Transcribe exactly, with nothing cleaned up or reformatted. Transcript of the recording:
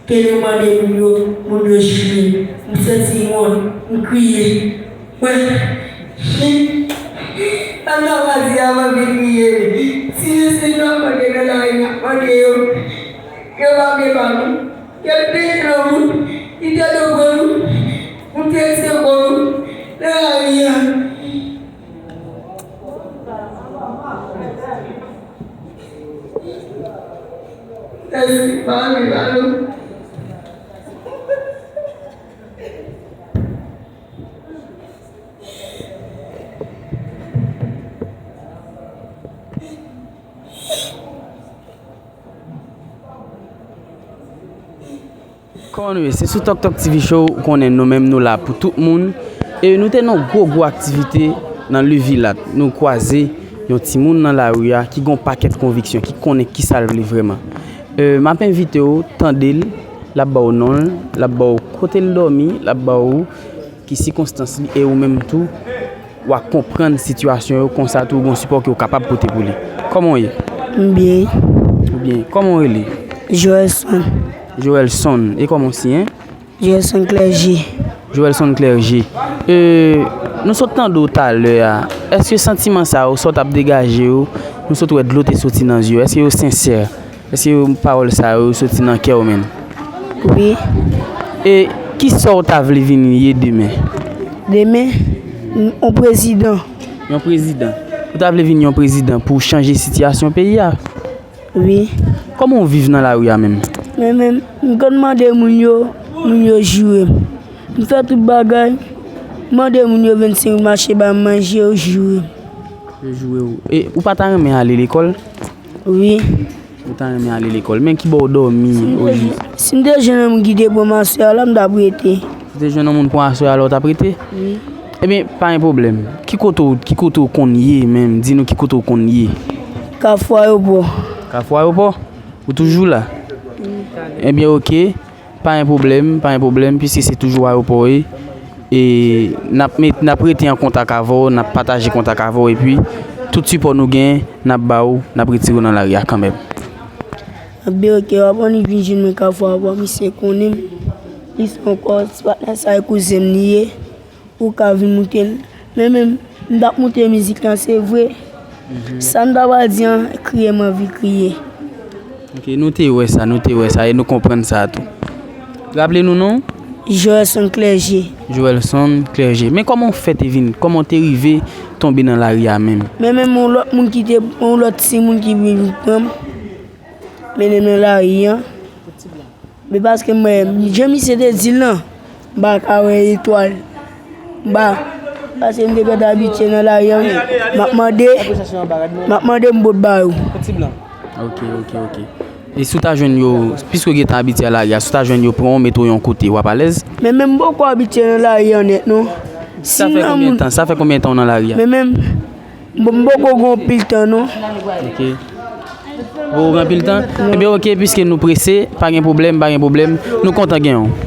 Ke yo mande moun yo, moun yo jire. M santi wont, m kriye. Mwen, chen, sa m ta pral di a, m anvi kriye. Si mesye yo ap mande nan lari, n ap mande yo. Yo pa vle ba nou. Yo te nan moun, li te nan kò nou. Nou te se kò nou. Nan lari a. Mèsi, pa vle ba nou. Kòman nou ye? Se sou Tok Tok T V Show, ou konnen nou menm nou la pou tout moun. E nou te nan gwo gwo aktivite nan Levilat. Nou kwaze yon timoun nan lari a ki gon pakèt konviksyon, ki konnen kisa l vle vrèman. E, m ap envite w tande l, l ap ba w non l, l ap ba w kote l dòmi, l ap ba w ki sikonstans li e ou menm tou, w a konprann sitiyasyon yo konsa tou ou gon sipò ke w kapab pote pou li. Kòman w ye? M byen. Ou byen. Kòman w rele? Joelson. Joelson. E kòman w siyen? Joelson Clergé. Joelson Clergé. E, nou sot tande w talè a. Èske santiman sa yo sot ap degaje yo? Nou sot wè dlo te soti nan zye yo. Èske yo sensè? Èske yo, pawòl sa yo soti nan kè w menm? Wi. E kisa w ta vle vin ye demen? Demen, m, yon prezidan. Yon prezidan? Ou ta vle vin yon prezidan pou w chanje sitiyasyon peyi a? Wi. Kòman w viv nan lari a menm? Men menm, m konn mande moun yo, moun yo joure m. M fè tout bagay, mande moun yo vennsenk mache ba m manje, yo joure m. Yo joure w. E ou pa ta renmen ale lekòl? Wi. Ou ta renmen ale lekòl. Men ki bò w dòmi ojis? Si m te jwenn yon moun ki te pran m aswè a la, m t ap rete. Si w te jwenn yon moun pran aswè a la, w t ap rete? Wi. Ebyen, pa gen pwoblèm. Ki kote w, ki kote w konn ye menm? Di nou ki kote w konn ye. Kafou Ayewopò. Kafou Ayewopò? Ou toujou la? Wi. Ebyen, oke. Pa gen pwoblèm, pa gen pwoblèm, piske se toujou ayewopò ye. E n ap met, n ap rete an kontak avè w, n ap pataje kontak avè w, epi tout sipò nou gen, n ap ba w, n ap retire w nan lari a kanmenm. Ebyen, oke, w ap annik vin jwenn mwen Kafou Ayewopò, misye konnen m. Plis ankò, ti patnè sa e kouzen m li ye. Ou ka vin moute l. Men menm, m t ap moute mizik lan, se vre. Mhm. Sa m ta pral di an, kriye m anvi kriye. Ok, nou te wè sa, nou te wè sa, e nou konprann sa tou. Raple nou non? Joelson Clergé. Joelson Clergé. Men kòman w fè te vin, kòman w te rive tonbe nan lari a menm? Men menm yon lòt moun ki te, yon lòt timoun ki vin pran m, mennen m nan lari an. Men paske m wè, jan misye te di l lan, m pa ka wè etwal. M pa, paske m te gentan abitye nan lari an, m ap mande, m ap mande m pot ba yo. Ok, ok, ok. E si w ta jwenn yo, piske w gentan abitye a lari a, si w ta jwenn yo pran w, mete w yon kote, w ap alèz? Men menm m poko abitye nan lari an nèt non. Sa fè konbyen tan, sa fè konbyen tan w nan lari a? Men menm, bon, m poko gen anpil tan non. Ok. Poko gen anpil tan? Non. Ebyen, ok, piske nou prese, pa gen pwoblèm, pa gen pwoblèm. Nou kontan gen w.